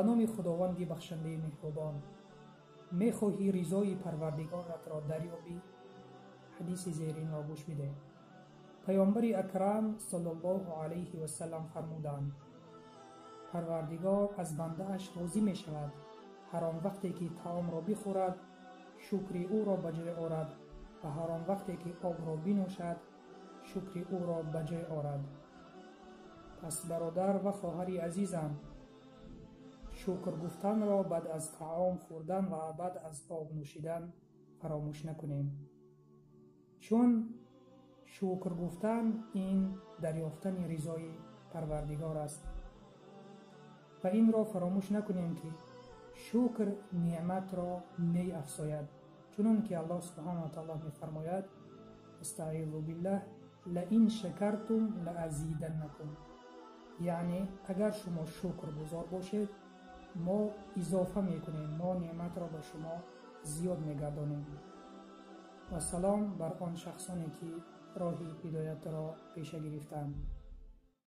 Ба номи Худованди бахшандаи меҳрубон. Мехоҳӣ ризои Парвардигоратро дарёбӣ? Ҳадиси зеринро гӯш бидеҳ. Паёмбари Акрам саллаллоҳу алайҳи васаллам фармуданд: Парвардигор аз бандааш розӣ мешавад ҳар он вақте ки таомро бихӯрад, шукри ӯро ба ҷой орад ва ҳар он вақте ки обро бинӯшад, шукри ӯро ба ҷой орад. Пас бародар ва хоҳари азизам, шукр гуфтанро баъд аз таом хӯрдан ва баъд аз об нӯшидан фаромӯш накунем. Чун шукр гуфтан ин дарёфтани ризои Парвардигор аст. Ва инро фаромӯш накунем, ки шукр неъматро меафзояд. Чунон ки Аллоҳ субҳанаҳу ва таъоло мефармояд: Астаъизу биллаҳ, лаин шакартум лаазиданнакум. Яъне агар шумо шукргузор бошед, мо изофа мекунем, мо неъматро ба шумо зиёд мегардонем. Ва салом бар он шахсоне, ки роҳи ҳидоятро пеша гирифтанд.